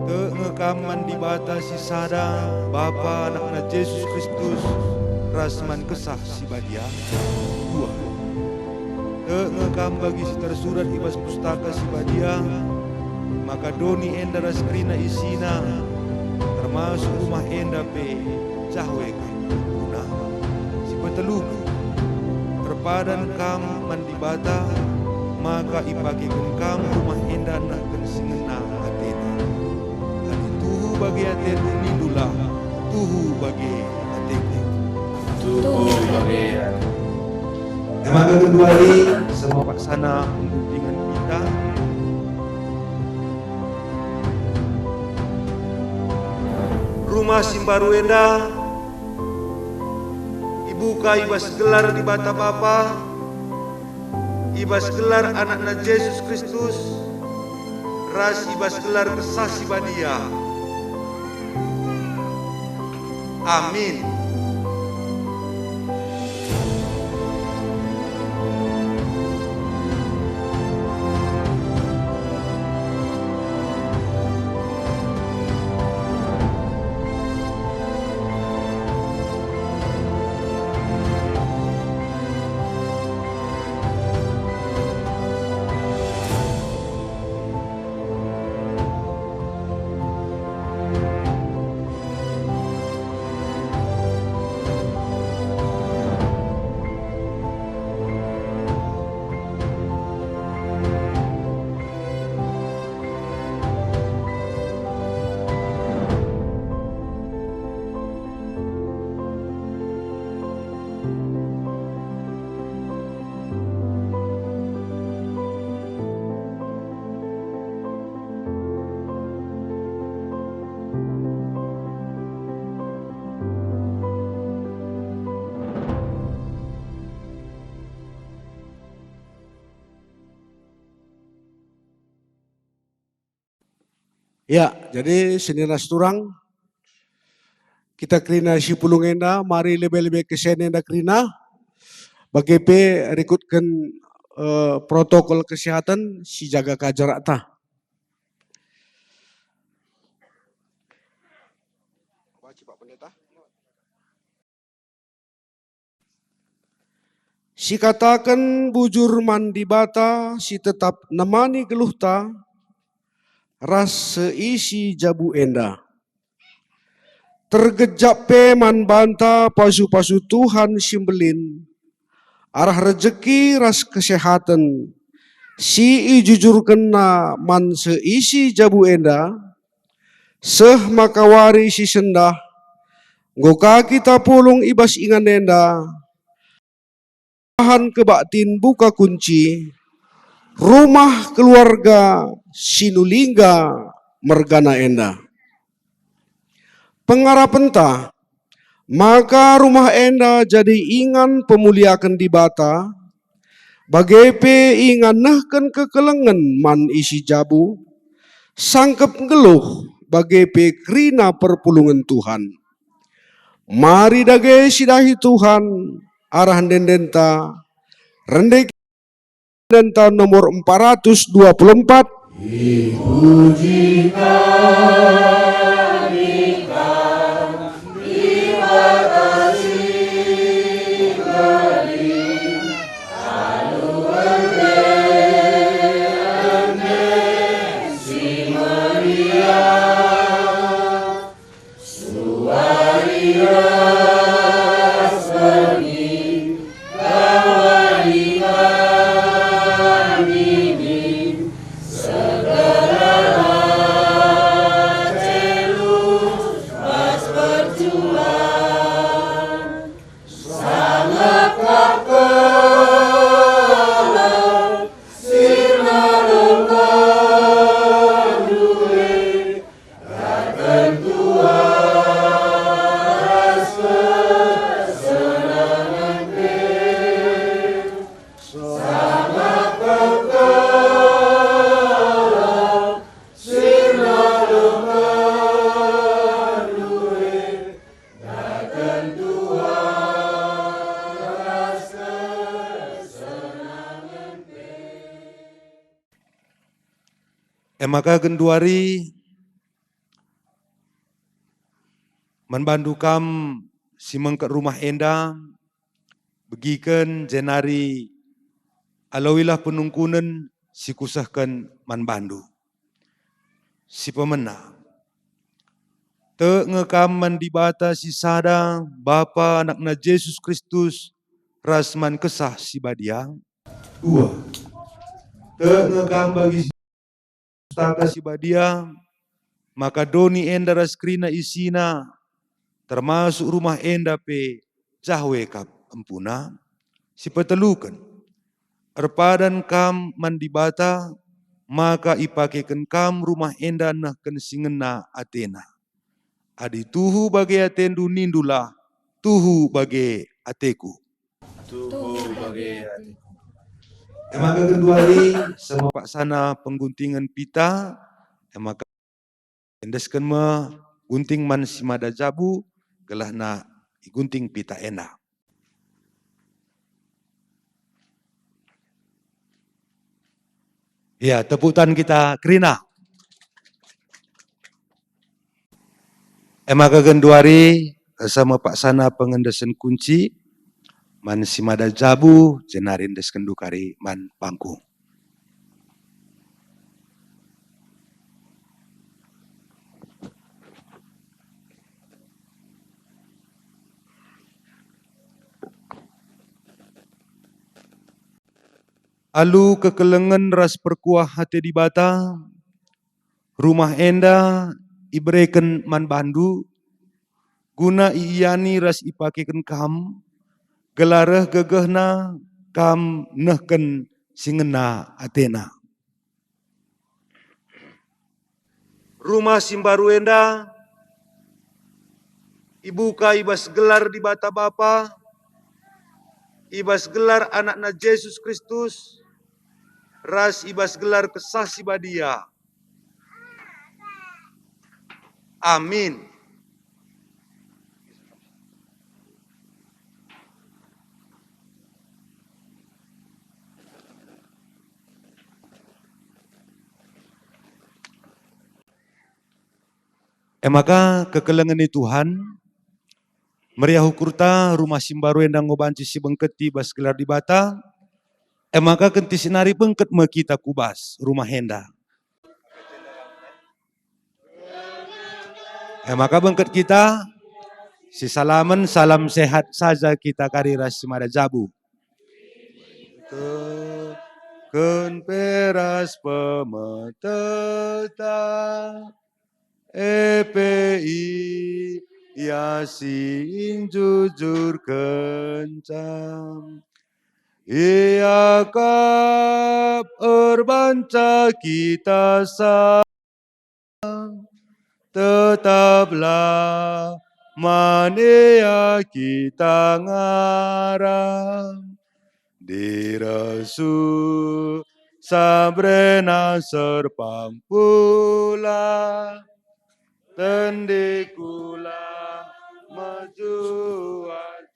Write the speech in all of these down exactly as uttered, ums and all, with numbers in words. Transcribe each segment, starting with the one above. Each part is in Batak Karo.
Tek nge kam man Dibata si sada, Bapa, AnakNa Jesus Kristus, ras man Kesah Si Badia? Dua. Tek nge kam bagi si tersurat i bas Pustaka Si Badia, maka doni enda ras kerina isina, termasuk rumah enda pe, jahu e kam guna? Si peteluken, erpadan kam man Dibata, maka ipakeken kam rumah enda nehken si ngena ateNa. Adi tuhu bage atendu, nindulah, "Tuhu bage ateku." Tuhu bage. E maka genduari, semapaksana pengguntingan kita. Rumah si mbaru enda ibuka i bas gelar Dibata Bapa, i bas gelar AnakNa Jesus Kristus, ras i bas gelar Kesah Si Badia. Amin. Ya, jadi senina siturang, kita kerina si pulung enda, mari lebe-lebe kesen enda kerina, bage pe rikutken, eh, protokol kesehatan, sijaga ka jarakta. Sikataken bujur man Dibata si tetap nemani geluhta ras seisi jabu enda. Tergejap pe man banta pasu-pasu Tuhan si mbelin arah rejeki ras kesehaten si ijujurkenNa man seisi jabu enda, seh maka wari si sendah, enggo ka kita pulung i bas ingan enda, bahan kebaktin buka kunci, rumah keluarga Sinulingga mergana enda. Pengarapenta, maka rumah enda jadi ingan pemuliaken Dibata, bage pe ingan nehken kekelengen man isi jabu, sangkep nggeluh, bage pe kerina perpulungen Tuhan. Mari dage sidahi Tuhan arah ende-endenta, rende enda nomor empat ratus dua puluh empat. Dipuji kami Tuhan, Dibata si badia, alu ende-ende si meriah. Suari ras berngi, bawari kami min, segera celu pas perjuang. Sangap kap keleng, sirna lembah dure, E maka genduari, Man bandu kam si mengket rumah enda, begiken jenari aloilah penungkunen si kusehken man bandu. Si pemena, tek nge kam man Dibata si sada, Bapa, AnakNa Jesus Kristus, ras man Kesah Si Badia? Dua, tek nge kam bagi Pustaka Si Badia, maka doni enda ras kerina isina, termasuk rumah enda pe Jahwe kap empuna? Si peteluken, erpadan kam man Dibata, maka ipakeken kam rumah enda nehken si ngena ateNa. Adi tuhu bage atendu, nindulah, "Tuhu bage ateku." Tuhu bage ateku. E maka genduari, seh me paksana pengguntingen pita, e maka endesken me gunting man si mada jabu, gelahna igunting pita enda. Ya, tepuk tangan kita kerina. E maka genduari, seh me paksana pengendesen kunci man si mada jabu, jenari endeskenndu kari man bangku. Alu kekelengen ras perkuah ate Dibata, rumah enda ibereken man bandu, guna iiani ras ipakeken kam, gelah reh gegehna kam nehken si ngena ateNa. Rumah si mbaru enda ibuka i bas gelar Dibata Bapa, i bas gelar AnakNa Jesus Kristus, ras i bas gelar Kesah Si Badia. Amin. E maka kekelengen ni Tuhan, meriah ukurta, rumah si mbaru enda enggo banci sibengketi bas gelar Dibata, e maka kentisik nari bengket me kita ku bas rumah enda. E maka bengket kita, sisalamen, salam sehat saja kita kari ras si mada jabu. Ken pe ras pemeteta, e pe Ia si njujurkenca. Ia kap erbanca kita sa-, tetaplah man Ia kita ngarap. Diresu sabrena serpang pula, tendikula mejuah-juah.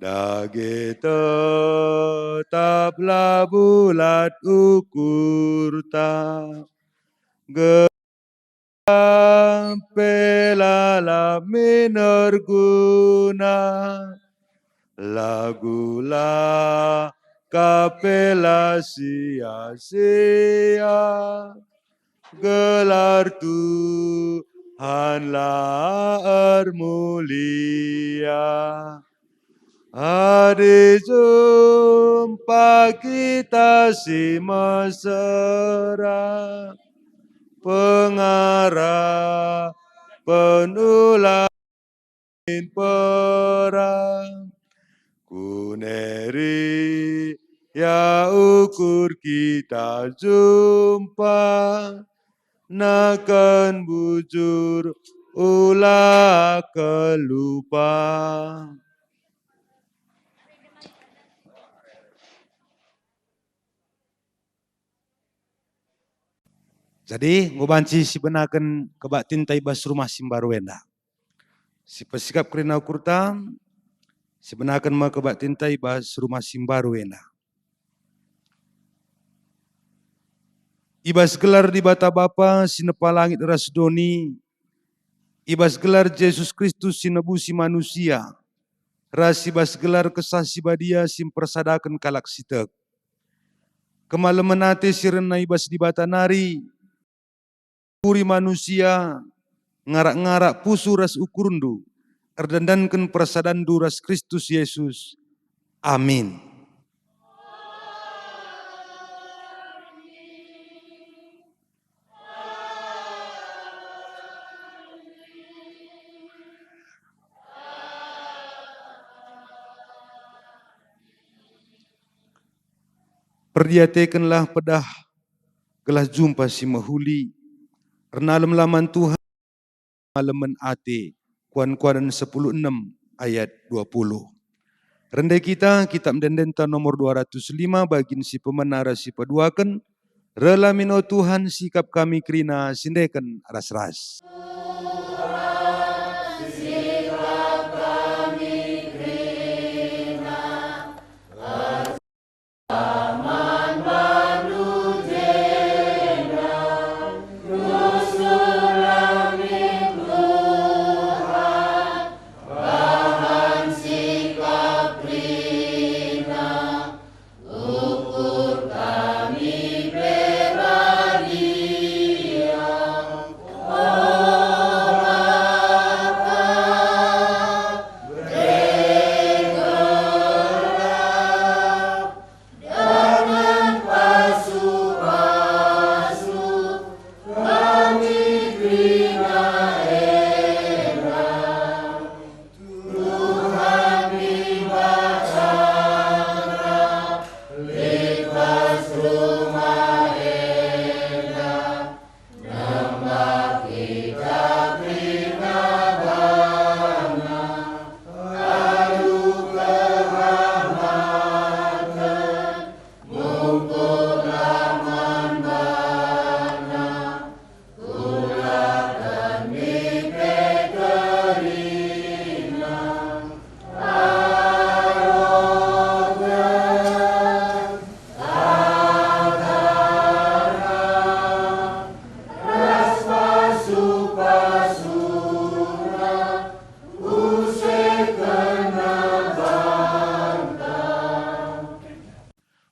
Dage tetaplah bulat ukurta, ge-, pe lalap min erguna, lagulah kapela sia-sia, gelar Tuhanlah ermulia. Adi jumpa kita si mesera, pengarapen ulamin perang, kuneri ia ukur kita jumpa, neken bujur ula kelupa. Jadi, enggo banci sibenaken kebaktinta i bas rumah si mbaru enda. Sipesikap kerina ukurta, sibenaken me kebaktinta i bas rumah si mbaru enda. I bas gelar Dibata Bapa si nepa langit ras doni, I bas gelar Jesus Kristus si nebusi manusia, ras i bas gelar Kesah Si Badia si mpersadaken kalak si tek. Kemalemen ate si rena i bas Dibata nari, puri manusia, ngarak-ngarak pusuh ras ukurndu, erdandanken persadanndu ras Kristus Jesus. Amin. Perdiatekenlah pedah gelah jumpa si mehuli, ernalemlah man Tuhan, malemen ate, Kuan-kuanen sepuluh enem ayat dua puluh. Rende kita, Kitab Ende-endenta nomor dua ratus lima, bagin si pemena ras si peduaken, Reh la min o Tuhan, sikap kami kerina si ndeken ras-ras.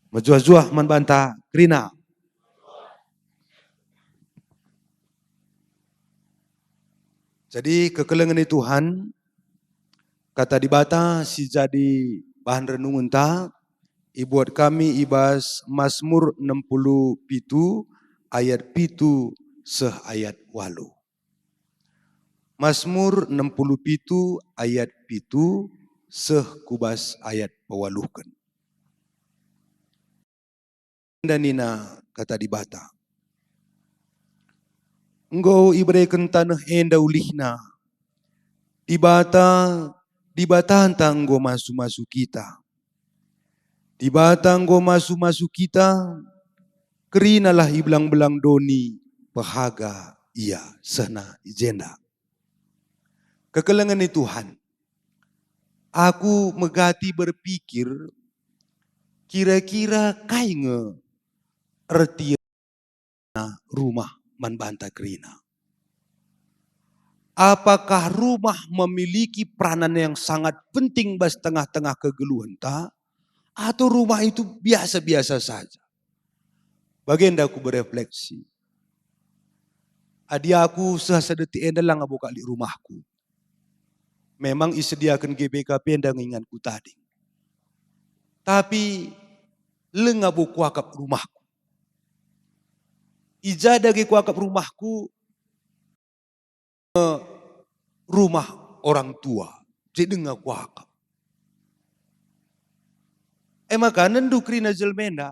Mejuah-juah man banta kerina. Jadi, kekelengen ni Tuhan, Kata Dibata si jadi bahan renungenta ibuat kami i bas Masmur enem puluh pitu ayat pitu seh ayat waluh. Masmur enem puluh pitu ayat pitu seh ku bas ayat pewaluhken. Enda nina Kata Dibata, "Enggo ibereken taneh enda ulihna. Dibata, Dibatanta enggo masu-masu kita. Dibata enggo masu-masu kita, kerinalah i belang-belang doni, pehaga Ia sehna i jenda." Kekelengen ni Tuhan, aku megati berpikir, kira-kira kai nge ertina rumah man banta kerina? Apakah rumah memiliki peranan yang sangat penting bas tengah-tengah kegeluhenta, atau rumah itu biasa-biasa saja? Bagenda aku berefleksi. Adi aku seh sedetik enda langa bo kap lit rumahku. Memang isediaken G B K P enda nge inganku tading. Tapi langa bo kuakap rumahku. I ja dage kuakap rumahku, eh, rumah orang tua. Jadi denga kuakap. E maka nendu kerina jelma enda,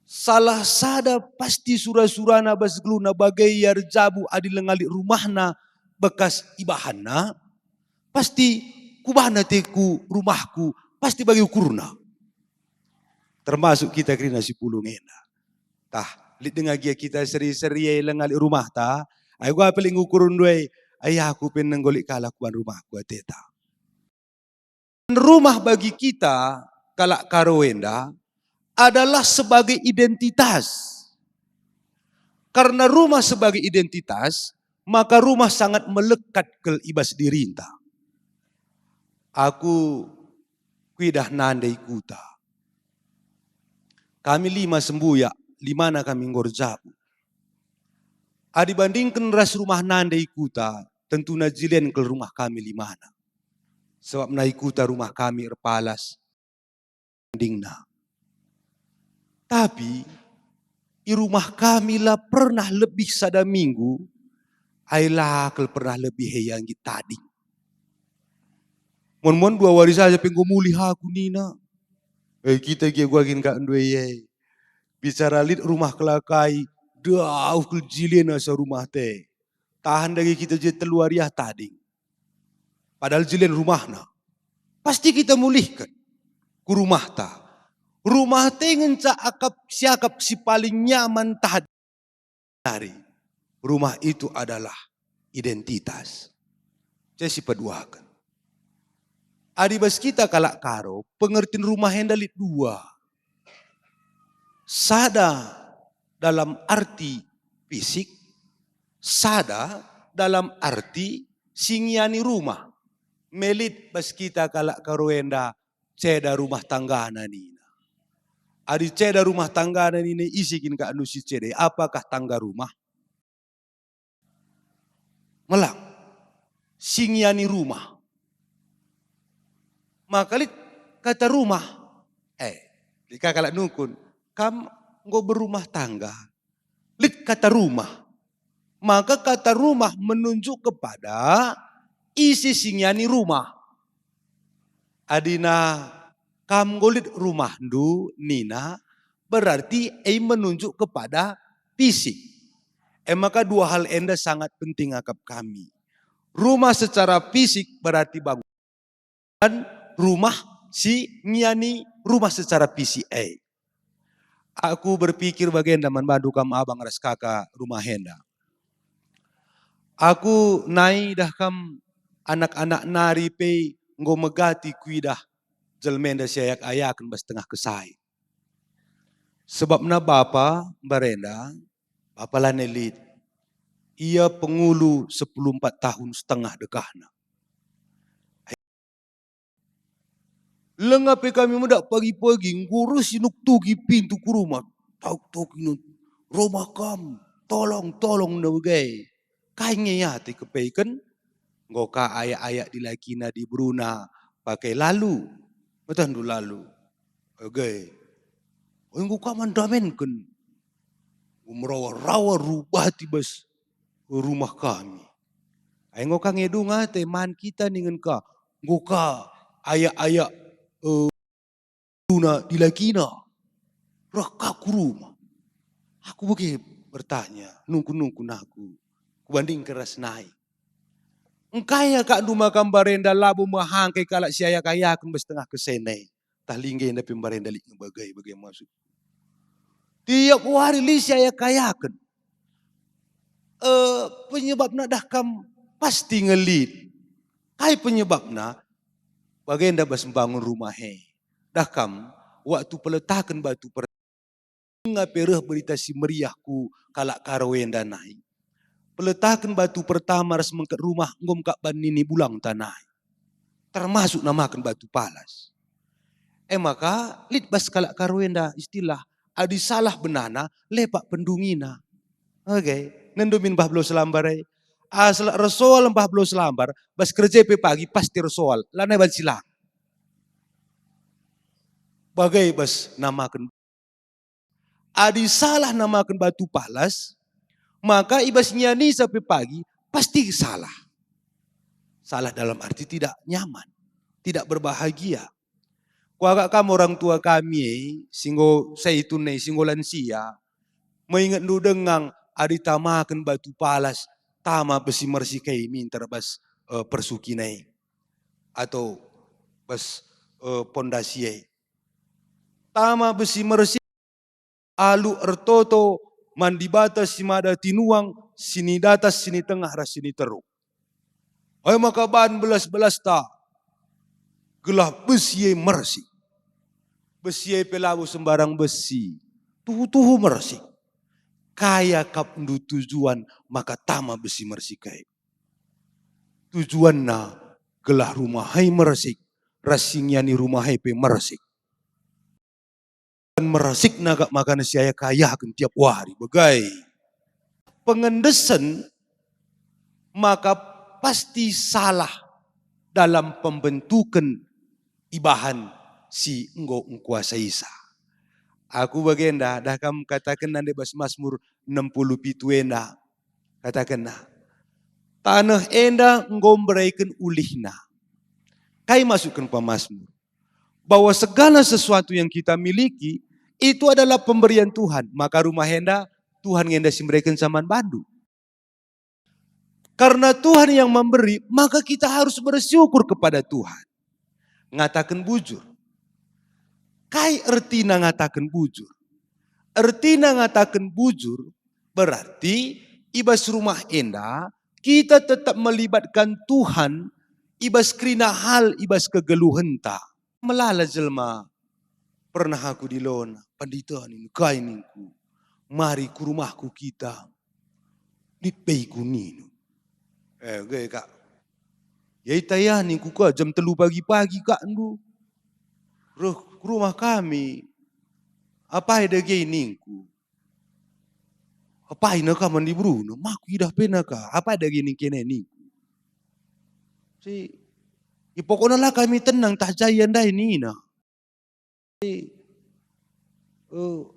salah sada pasti sura-surana bas geluhna bage ia erjabu adi langa lit rumahna bekas ibahanna, pasti kubahna ate ku rumahku, pasti bage ukurna. Termasuk kita kerina si pulung enda. Tah, lit denga gia kita seri-seri e langa lit rumahta, ai gua pelik ngukur ndue, ai aku pe enggo lit kalak kuban rumahku ateta. Rumah bagi kita, kalak Karo enda, adalah sebagai identitas. Karena rumah sebagai identitas, maka rumah sangat melekat kal i bas dirinta. Aku kuidah nande i kuta. Kami lima sembuyak, limana kami enggo erjabu. Adi bandingken ras rumah nande i kuta, tentuna jilen kal rumah kami limana. Sebab nai kuta rumah kami erpalas bandingna. Tapi i rumah kami la pernah lebih sada minggu, ai la kal pernah lebih e ia nggit tading. Mon-mon dua wari saja pe enggo mulih aku nina. Eh, kita gia gua kin kak ndue e. Bicara lit rumah kelakai, dauh kal jilena sa rumah te. Tahan dage kita je telu wari ah tading. Padahal jilin rumahna. Pasti kita mulihken ku rumahta. Rumah te ngenca akap siakap si paling nyaman tah nari. Rumah itu adalah identitas. Saya sipaduaken. Adi bas kita kalak Karo, pengertin rumah enda lit dua. Sada dalam arti fisik, sada dalam arti singiani rumah. Melit bas kita kalak Karo enda ceda rumah tanggana nina. Adi ceda rumah tanggana nina, ise kin kak nu si ceda? Apakah tangga rumah? Melang. Singiani rumah. Maka lit kata rumah. Eh, lit ka kalak nungkun, kam enggo berumah tangga. Lit kata rumah. Maka kata rumah menunjuk kepada isi singiani rumah. Adina kam enggo lit rumahndu nina, berarti e menunjuk kepada fisik. E maka dua hal enda sangat penting akap kami. Rumah secara fisik berarti bangun. Dan rumah si ngiani rumah secara fisik e. Aku berpikir bagenda man bandu kam abang ras kaka rumah enda. Aku nai dah kam anak-anak nari pe enggo megati kuidah jelma enda si ayak-ayaken bas tengah kesai. Sebabna bapa mbarenda, bapa la nelit. Ia pengulu sepuluh empat tahun setengah dekahna. Lenga pe kami medak pagi-pagi, enggo reh si nuktuki pintu ku rumah. Tauk-tauk ina, "Rumah kam, tolong, tolong," nina bage. Kai nge ate kepeken? Enggo ka ayak-ayak dilakina diberuna pakai lalu. Metehndu lalu. Bage. Enggo ka man damenken. Enggo merawa-rawa rubati bas rumah kami. Ai enggo ka nge dung ate man kita ningen ka, enggo ka ayak-ayak, eh, guna dilakina, reh ka ku rumah. Aku bage bertanya, nungkun-nungkun aku, kubandingken ras nai. Engkai akapndu maka mbarenda labo mehangkai kalak si ayak-ayaken bas tengah kesene? Tah lingge enda pe mbarenda lit nge bage, bage maksud. Tiap wari lit si ayak-ayaken. Eh, penyebabna dah kam pasti nge lit. Kai penyebabna? Bagenda bas mbangun rumah e. Dah kam, waktu peletaken batu per-, denga pe reh berita si meriah ku kalak Karo enda nai. Peletaken batu pertama ras mengket rumah enggo mekap ban nini bulangta nai. Termasuk namaken batu palas. E maka, lit bas kalak Karo enda istilah, adi salah benana, lepak pendungina. Oke, nendu min bah belo selambar e. Asal ersoal mbah belo selambar, bas kerja pe pagi pasti ersoal, lanai banci lang. Bage bas namaken. Adi salah namaken batu palas, maka i bas ngianisa pe pagi pasti salah. Salah dalam arti tidak nyaman, tidak berbahagia. Kuakap kam orang tua kami e, si enggo saitun e, si enggo lansia, meingetndu denga adi tamaken batu palas, tama besi mersi kai minter bas, eh, persukina e, atau bas, eh, pondasi e. Tama besi mersi alu ertoto man Dibata si mada tinuang, si ni datas, si ni tengah, ras si ni teruk. Ai maka ban belas-belasta, gelah besi e mersi. Besi e pe labo sembarang besi, tuhu-tuhu mersi. Kai akapndu tujuan maka tama besi mersik e? Tujuanna gelah rumah e mersik, ras si ngiani rumah e pe mersik. Mersikna kap makana siayak-ayaken tiap wari, begai. Pengendesen maka pasti salah dalam pembentuken ibahan si enggo engkuasaisa. Aku bagenda, dah kam katakenna ndai bas Masmur enam puluh pitu enda, katakenna, "Taneh enda enggo mbereken ulihna." Kai maksudken pemazmur? Bahwa segala sesuatu yang kita miliki itu adalah pemberian Tuhan, maka rumah enda Tuhan nge enda si mberekenca man bandu. Karena Tuhan yang memberi, maka kita harus bersyukur kepada Tuhan. Ngataken bujur. Kai ertina ngataken bujur? Ertina ngataken bujur berarti i bas rumah enda kita tetap melibatkan Tuhan i bas kerina hal i bas kegeluhenta. Melala jelma, pernah aku dilona, "Pandita," nina, "kai," ningku, "mari ku rumahku kita, lit begu," nina. Eh, ge kak. "Ya ita ya," ningku, "ka jam telu pagi-pagi kak ndu reh ku rumah kami. Apai dage?" ningku. "Apai na ka man diberuna, maku idah pe na ka, apai dage ningkene," ningku. Si, "Ya pokokna la kami tenang tah jaya ndai," nina. Eh,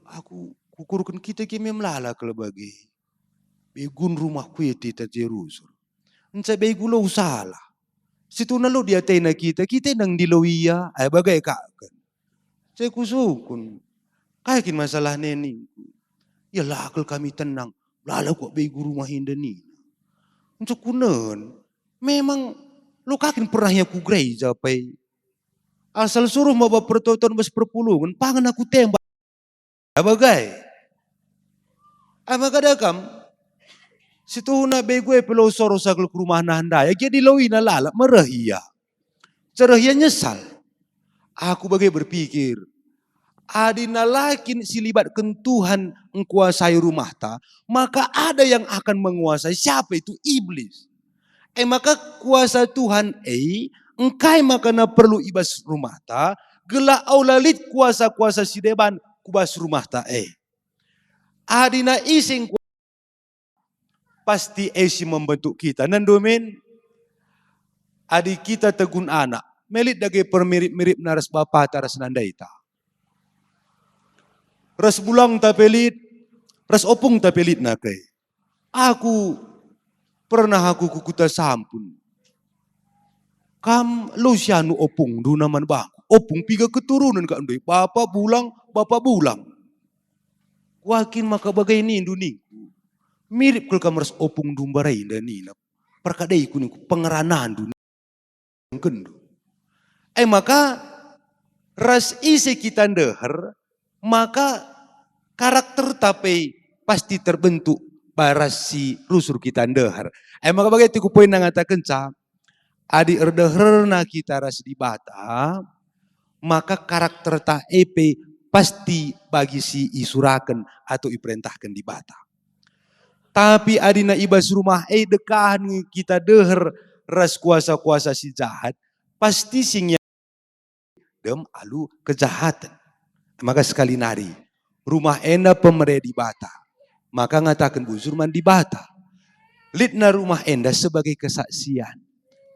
aku kukurken kita ke mem lala kal bage. Begun rumah kuete ta Jerusalem. Enca begu lo salah. Situhuna lo diatena kita, kita nang ndilo ia, ai bage kaken. Saya kusungkun, "Kai kin masalahna?" ningku. "Ya la kal kami tenang, lala kuak begu rumah enda," nina. Enca kunen, memang lo kakin pernah ia ku gereja pe. Asal suruh maba pertoton bas perpulungen, pangen aku tembak. Abagai. Ama kada kam, situhuna begu e pe lo soro sagel ku rumahna ndai, agi diloina lalap mereh ia. Cereh ia nyesal. Aku bage berpikir, adi nalakin si libatken Tuhan engkuasai rumahta, maka ada yang akan menguasai. Siapa itu? Iblis. E maka kuasa Tuhan e engkai maka na perlu i bas rumahta, gelah ola lit kuasa-kuasa si deban ku bas rumahta e. Adi na ise engku-, pasti e si membentuk kita. Nendu min? Adi kita tegun anak, melit dage permirip-miripna ras bapata ras nandaita. Ras bulangta pelit, ras opungta pelitna kai. Aku pernah aku ku kuta Sampun. Kam lo sianu opungndu naman bangku. Opung piga keturunen kak ndoi, bapa bulang, bapa bulang. Kuakin maka bagai nindu ningku. Mirip kal kam ras opungndu mbarenda nina. Perkadaiku ningku, pengeranandu. Ngkendu. E maka, ras ise kita ndeher, maka karakterta pe pasti terbentuk bas ras si rusur kita ndeher. E maka bage tiku poin ngatakenca, adi erdeherna kita ras Dibata, maka karakterta e pe pasti bagi si isuraken atau iperentahken Dibata. Tapi adina i bas rumah e dekahen nge kita deher ras kuasa-kuasa si jahat, pasti si ngiadem alu kejahaten. Maka sekali nari, rumah enda pemere Dibata, maka ngataken bujur man Dibata. Litna rumah enda sebagai kesaksian.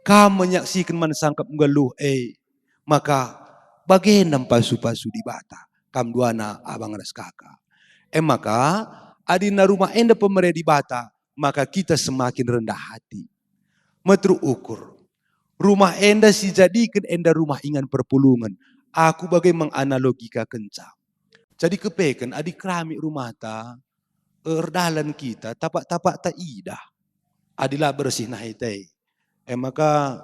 Kam menyaksiken man sangkep nggeluh e, maka bagenda mpasu-pasu Dibata, kam duana abang ras kaka. E maka, adina rumah enda pemere Dibata, maka kita semakin rendah hati. Meteruk ukur. Rumah enda sijadiken enda rumah ingan perpulungen. Aku bage menganalogikakenca. Jadi kepeken adi keramik rumahta, erdalan kita, tapak-tapakta idah. Adi la bersih naheta e. E maka,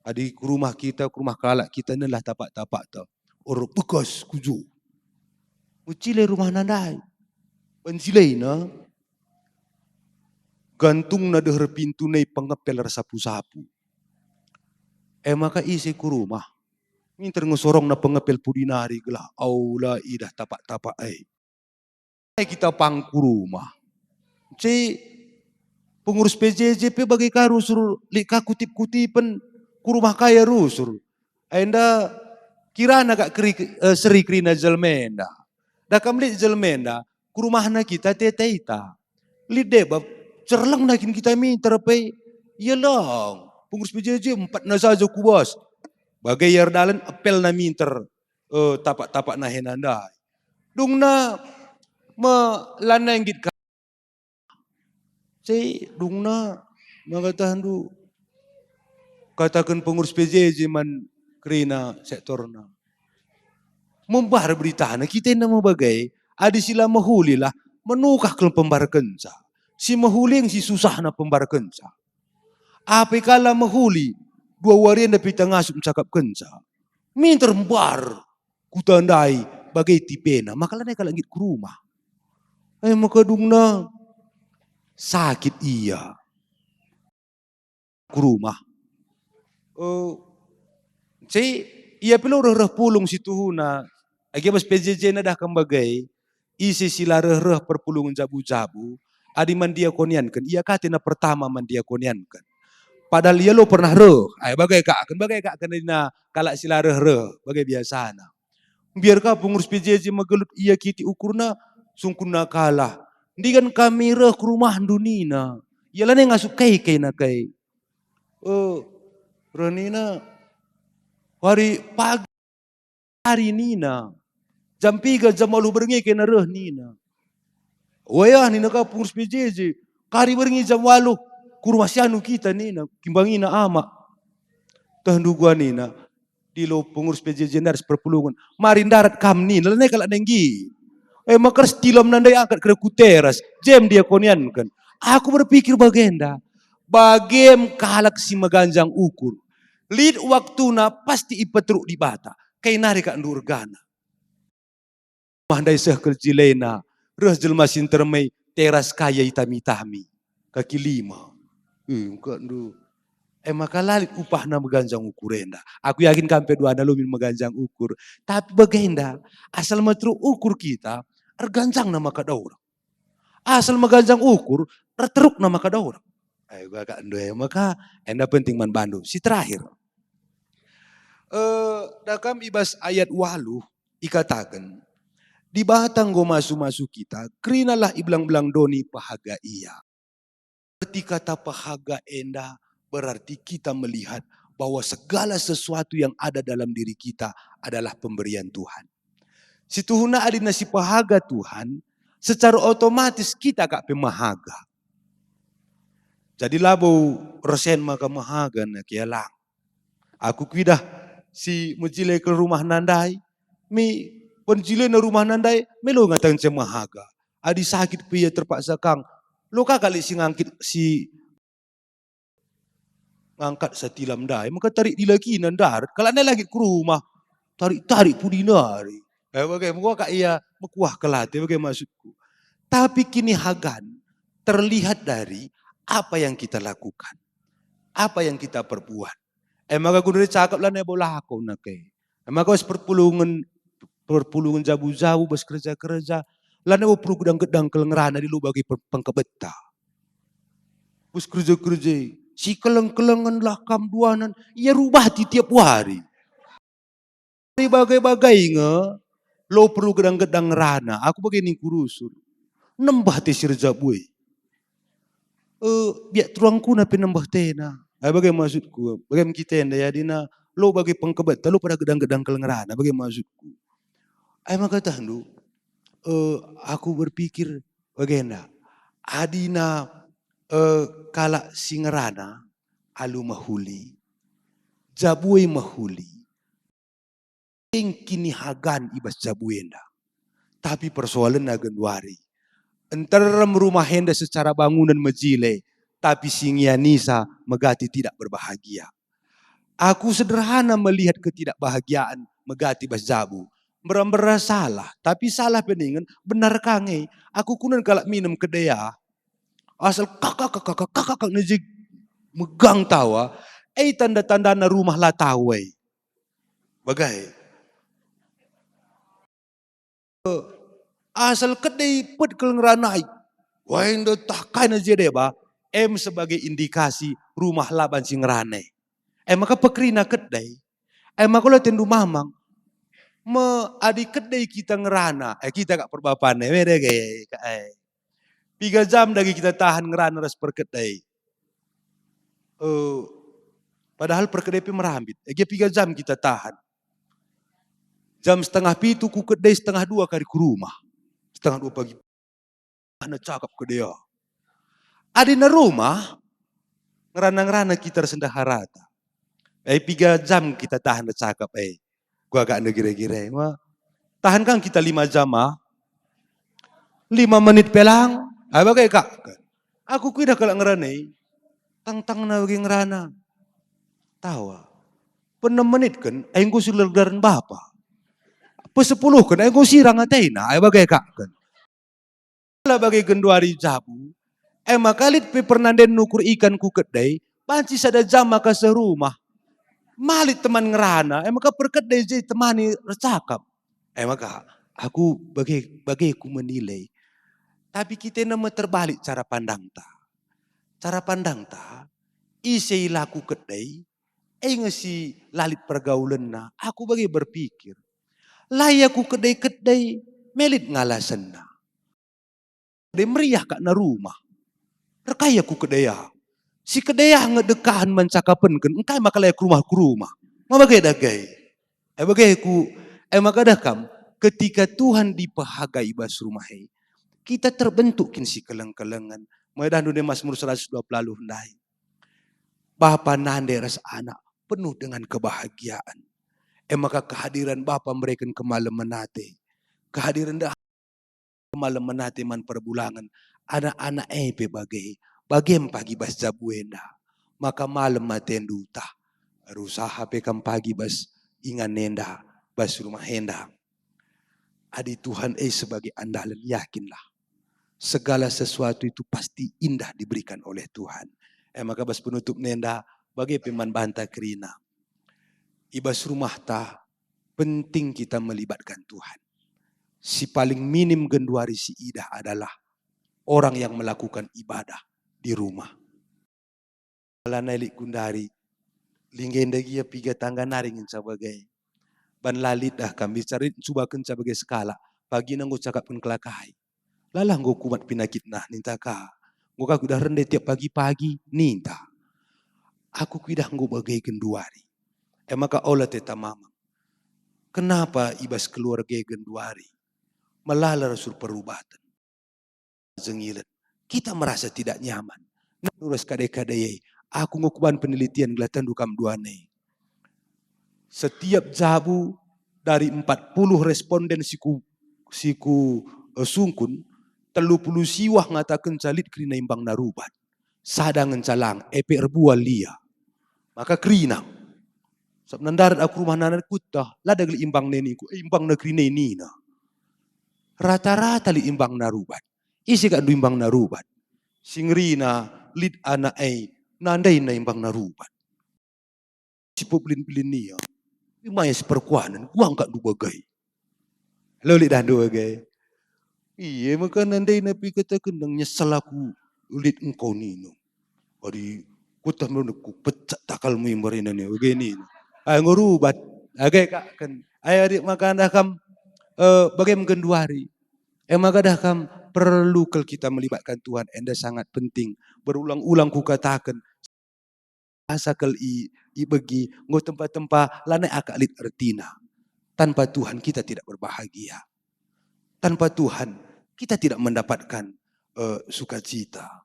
adi ku rumah kita, ku rumah kalak kita nelah tapak-tapakta. Erbekas kuju. Ucile rumahna ndai. Banjilena, gantungna deher pintu nai pengepel ersapu-sapu. E maka ise ku rumah. Minter ngesorongna pengepel pudi nari gelah aula idah tapak-tapak e. Kita pang ku rumah. Si pengurus P J J pe bage ka rusur, lit ka kutip-kutipen, ku rumah ka ia rusur. Enda kirana kak keri-, eh, seri kerina jelma enda. Dah kam lit jelma enda, ku rumahna kita teta ita. Lit deba, cerlengna kin kita minter pe. Ia lang, pengurus P J J empatna saja ku bas. Bage ia erdalan, epelna minter, eh, tapak-tapakna hena ndai. Dungna me lanai nggit ka. Si dungna maka tahndu kataken pengurus P J J man kerina sektorna. Membar beritana, kita enda me bage, adi si la mehuli lah, menukah kal pembarkenca. Si mehuli nge si susahna pembarkenca. Apai kal la mehuli, dua wari enda pe ita ngasup ncakapkenca. Minter mbar, kutandai bage tipena, maka lanai kalak nggit ku rumah. E maka dungna sakit ia ku rumah. Eh, si ia pe la reh-reh pulung si tuhuna, agi bas P J J na dah kam bage, ise si la reh-reh perpulungen jabu-jabu, adi man diakonianken, ia ka atena pertama man diakonianken. Padahal ia la pernah reh, ai bage ka ken, bage ka ken nina kalak si la reh-reh, bage biasana. Mbiar ka pengurus P J J megelut ia kitik ukurna, sungkunna kalah. Ndigan kami reh ku rumahndu nina. Ia lanai ngasup kai-kai na kai. Eh, reh nina, wari pagi hari nina. Jam piga, jam waluh berngi kena reh nina. Wayah nina ka pengurus P J J, kari berngi jam waluh, ku rumah si anu kita nina, kimbangina amak. Tehndu gua nina, dilo pengurus P J J ndarat perpulungen. Mari ndarat kam nina, lanai kalak nenggi. E maka ras tilom nandai angkat kere ku teras, jem diakonianken. Aku berpikir bagenda, bagem kalak si meganjang ukur. Lit waktuna pasti ipeteruk Dibata, kai nari kak ndu ergana. Mah ndai seh kerjilena, reh jelma si ntermei teras kaya itami-tami. Kaki lima. Eh, engka ndu. E maka la lit upahna meganjang ukur enda. Aku yakin kam pe duana la min meganjang ukur. Tapi bagenda, asal meteruk ukur kita, erganjangna maka daurang. Asal meganjang ukur, erterukna maka daurang. Ayo, kakak ndu e maka, enda penting man bandu. Si terakhir. Eh, dah kam i bas ayat waluh ikataken, Dibata enggo masu-masu kita, kerinalah i belang-belang doni pehaga Ia. Erti kata pehaga enda berarti kita melihat bahwa segala sesuatu yang ada dalam diri kita adalah pemberian Tuhan. Situhuna adina si pehaga Tuhan, secara otomatis kita kak pe mehaga. Jadi labo resen maka mehaga na kialang. Aku kuidah si mejile ke rumah nandai, mi penjilena rumah nandai, melo ngataken mehaga. Adi sakit pe ia terpaksa kang, lo ka kali si ngangkit si ngangkat satilam ndai, maka tarik dilagina ndarat, kalak ndai la nggit ku rumah, tarik-tarik pudi nari. Eh, bage, mekuah kak ia, mekuah kelate, bage maksudku. Tapi kinihagan terlihat dari apa yang kita lakukan, apa yang kita perbuat. Eh, maka guna cakap lanai bo lako nake. Eh, maka bas perpulungen, perpulungen jabu-jabu, bas kerja-kerja, lanai bo perlu gedang-gedang kelengerana di lubagi per-, pengkebetta. Bas kerja-kerja, si keleng-kelengen lah kam duanan, ia rubah ti tiap wari. Ari bagai-bagai nge, lo perlu gedang-gedang ngerana. Aku bage ningku rusur. Nembah te si erjabu e. Eh, biak tuangkuna pe nembah tena. Ah, bage maksudku, bage me kita enda, yadina lo bage pengkebetta, lo pada gedang-gedang kal ngerana, bage maksudku. Ai maka tahndu, eh, aku berpikir bagenda, adina, eh, kalak si ngerana alu mehuli, jabu e mehuli, ing kinihagan i bas jabu enda. Tapi persoalenna genduari. Nterem rumah enda secara bangunan mejile, tapi si ngianisa megati tidak berbahagia. Aku sederhana melihat ketidakbahagiaan megati bas jabu. Mbera-mbera salah, tapi salah pe ningen benar ka nge. Aku kunen kalak minem kedea. Asal kakak, kakak, kakak, kakak, neje megang tawa. E tanda-tandana rumah la tau e. Bagai. Asal kedei pet kal ngeranai. Wai enda tah kai na je deba, em sebagai indikasi rumah la banci ngerana. E maka pekerina kedai. E maka la tendu mamang. Me adi kedai kita ngerana, e kita kak perbapan e, wede ge, kak e. Piga jam dage kita tahan ngerana ras perkedai. Eh, padahal perkedai pe merambit. Ege piga jam kita tahan. Jam setengah pitu ku kedai, setengah dua kari ku rumah. Setengah dua pagi. Ana cakap kedai. Adi na rumah, ngerana-ngerana kita ras ndeharata. Eh, piga jam kita tahan cakap, eh. Kuagakna gira-gira e. Wah, tahan kan kita lima jam, ah. Lima menit pe lang, ai bage kak. Aku kuidah kalak ngerana e. Tang-tangna bage ngerana. Tawa. Penem menit kan, ai enggo si lergaren bapa. Pesepuluh kan, ai enggo sirang atena, ai bage kak. Kala bage genduari jabu, e maka lit pe pernanden nukur ikan ku kedai, banci sada jam maka seh rumah. Malit teman ngerana, e maka perkedai je temani ercakap. E maka aku bage, bage ku menilai. Tapi kita enda me terbalik cara pandangta. Cara pandangta, ise ilaku kedai, e nge si la lit pergaulenna. Aku bage berpikir. La ia ku kedai-kedai, me lit ngalasenna. Kedai meriah kak na rumah. Erkai aku kedai ah. Si kedai ah nge dekahen man cakapenken, engkai maka la ia ku rumah-ku rumah. Ma bage dage. E bage ku, e maka dah kam, ketika Tuhan dipehaga i bas rumah e, kita terbentuk kin si keleng-kelengen. Medandu nde Mazmur seratus dua puluh ndai. Bapa nande ras anak penuh dengan kebahagiaan. E maka kehadiran Bapa mereken kemalemen ate. Kehadiran kemalemen ate man perbulangen, anak-anak e pe bage, bagem pagi bas jabu enda. Maka malem atendu tah, erusaha pe kam pagi bas ingan enda, bas rumah enda. Adi Tuhan e sebagai andalen, yakinlah, segala sesuatu itu pasti indah diberikan oleh Tuhan. E maka bas penutup nenda, bage pe man banta kerina. I bas rumahta, penting kita melibatkan Tuhan. Si paling minim genduari si idah adalah orang yang melakukan ibadah di rumah. Lanai lit gundari, linggenda gia piga tangga nari ngenca bage. Ban la lit dah kam bicara lit ncubakenca bage sekalak, pagina enggo cakapken kelakai. Lalah enggo kumat penakitna, ninta ka. Enggo ka kuidah rende tiap pagi-pagi, ninta. Aku kuidah enggo bage genduari. E maka ola teta mamang. Kenapa i bas keluarga genduari melala rasul perubaten? Jengilen. Kita merasa tidak nyaman. Nah, ras kade-kade e, aku enggo kuban penelitian gelah tendu kam duane. Setiap jabu dari empat puluh responden si ku, si ku, eh, sungkun, telu puluh siwah ngatakenca lit kerina imbangna rubat. Sada ngenca lang, e pe erbual ia. Maka kerina. Sabap ndarat aku rumah nana kuta, la dage lit imbangna ningku, eh, imbangna kerina nina. Rata-rata lit imbangna rubat. Ise kak ndu imbangna rubat? Si ngerina lit anak e, nandaina imbangna rubat. Sipebelin-belin ia. Imaya si perkuanen, kuang kak ndu bage. Lo lit dah ndu bage. Iya maka nandaina pe kataken, "Ndang nyesel aku lit engkau nina. Adi kueteh me kupecak takalmu imbar ina ni," bage nina. Ai enggo rubat. Age kak ken. Ai adi maka dah kam, eh, bage menggenduari. E maka dah kam perlu kal kita melibatkan Tuhan, enda sangat penting. Berulang-ulang kukataken, asa kal i, ibegi, enggo tempa-tempa lanai akap lit ertina. Tanpa Tuhan kita tidak berbahagia. Tanpa Tuhan kita tidak mendapatkan, eh, sukacita.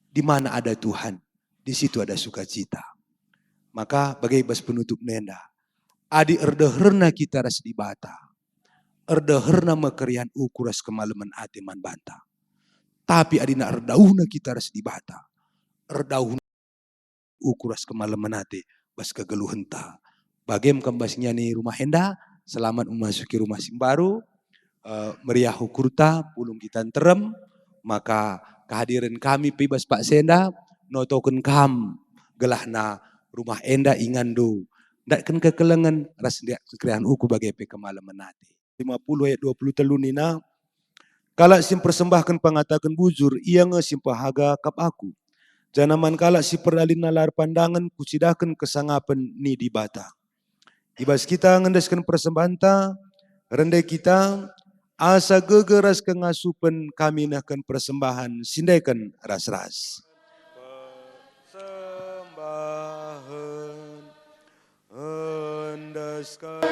Di mana ada Tuhan, di situ ada sukacita. Maka bage bas penutup nenda, adi erdeherna kita ras Dibata, erdeherna me keriahen ukur ras kemalemen ate man banta. Tapi adina erdauhna kita ras Dibata, erdauh ukur ras kemalemen ate bas kegeluhenta. Bagem kam bas ngiani rumah enda, selamat memasuki rumah si mbaru, eh, meriah ukurta, pulung kita nterem, maka kehadiren kami pe bas paksa enda notoken kam gelahna rumah enda inganndu ndatken kekelengen ras ndatken keriahen ukur bage pe kemalemen ate. Lima puluh ayat dua puluh telu nina, Kalak si mpersembahken pengataken bujur, ia nge si mpehaga kap aku. Janah man kalak si perdalinna la erpandangen kucidahken kesangapen ni Dibata. I bas kita ngendesken persembahenta, rende kita, asa geger ras kengasupen kami nehken persembahen si ndeken ras-ras. Persembahen endesken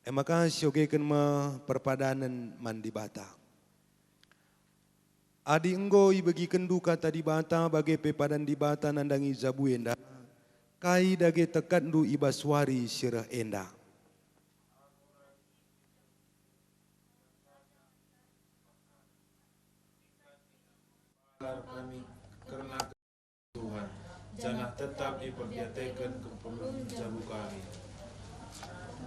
E maka siogeken me perpadanen man Dibata. Adi enggo ibegikenndu Kata Dibata bage pe padan Dibata nandangi jabu enda, kai dage tekatndu i bas wari si reh enda? Kami kerna Tuhan, janah tetap iperdiateken keperlun jabu kami.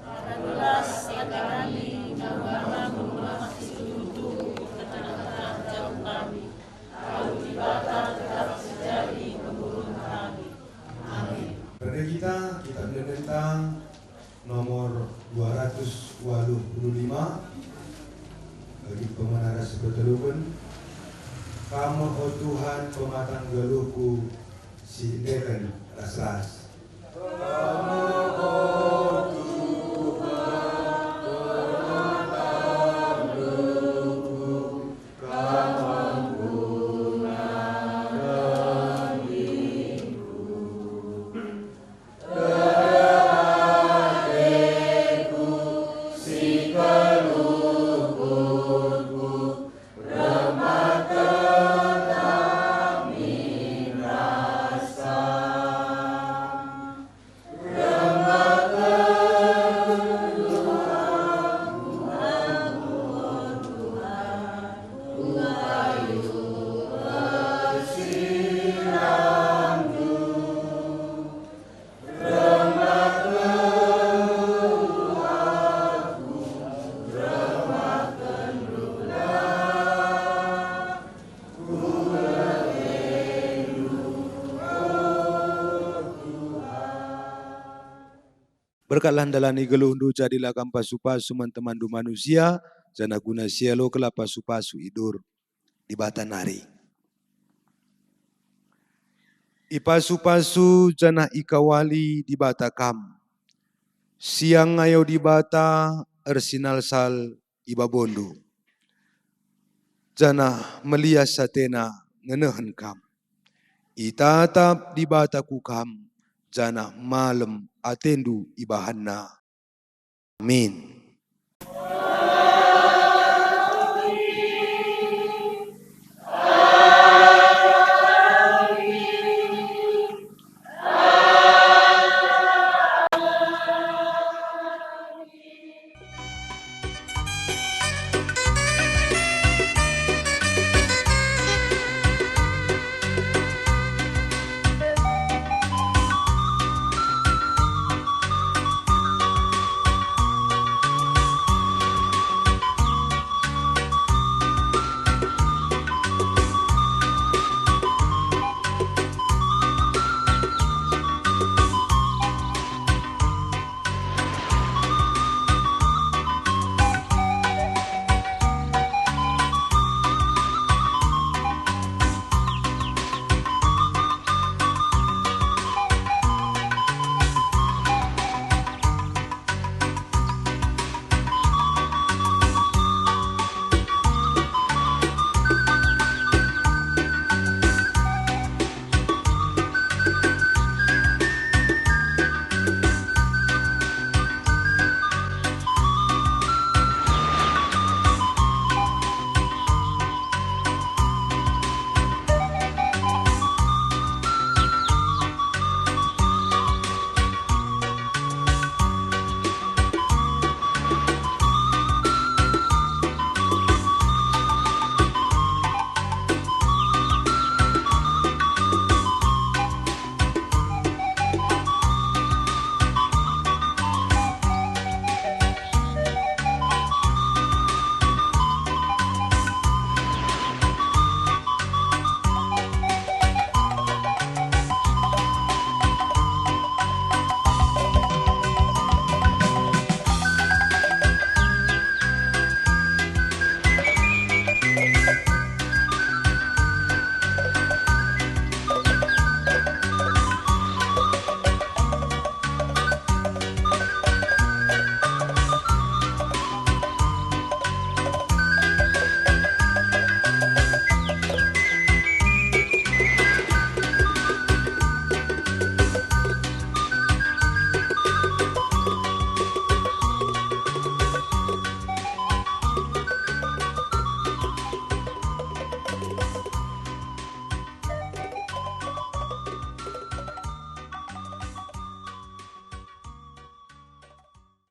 Perbelas kami, rumah si tuhu-tuhu, kata-kata jabu kami, alu Dibata tetap si jadi pengulung kami. Amin. Rende kita, kita mendengkentang nomor dua ratus waluh puluh lima, bagi pemena ras si peteluken. Kam, o Tuhan, pematang geluhku si endeken ras-ras. Berkatlah ndalani geluhndu, jadilah kam pasu-pasu man temanndu manusia, janah guna si ialokenlah pasu-pasu i dur Dibata nari. Ipasu-pasu janah ikawali Dibata kam. Siang ngayo Dibata ersinalsal i babondu, janah melias atena ngenehen kam. Itatap Dibata ku kam, janah malem atendu ibahanNa. Amin.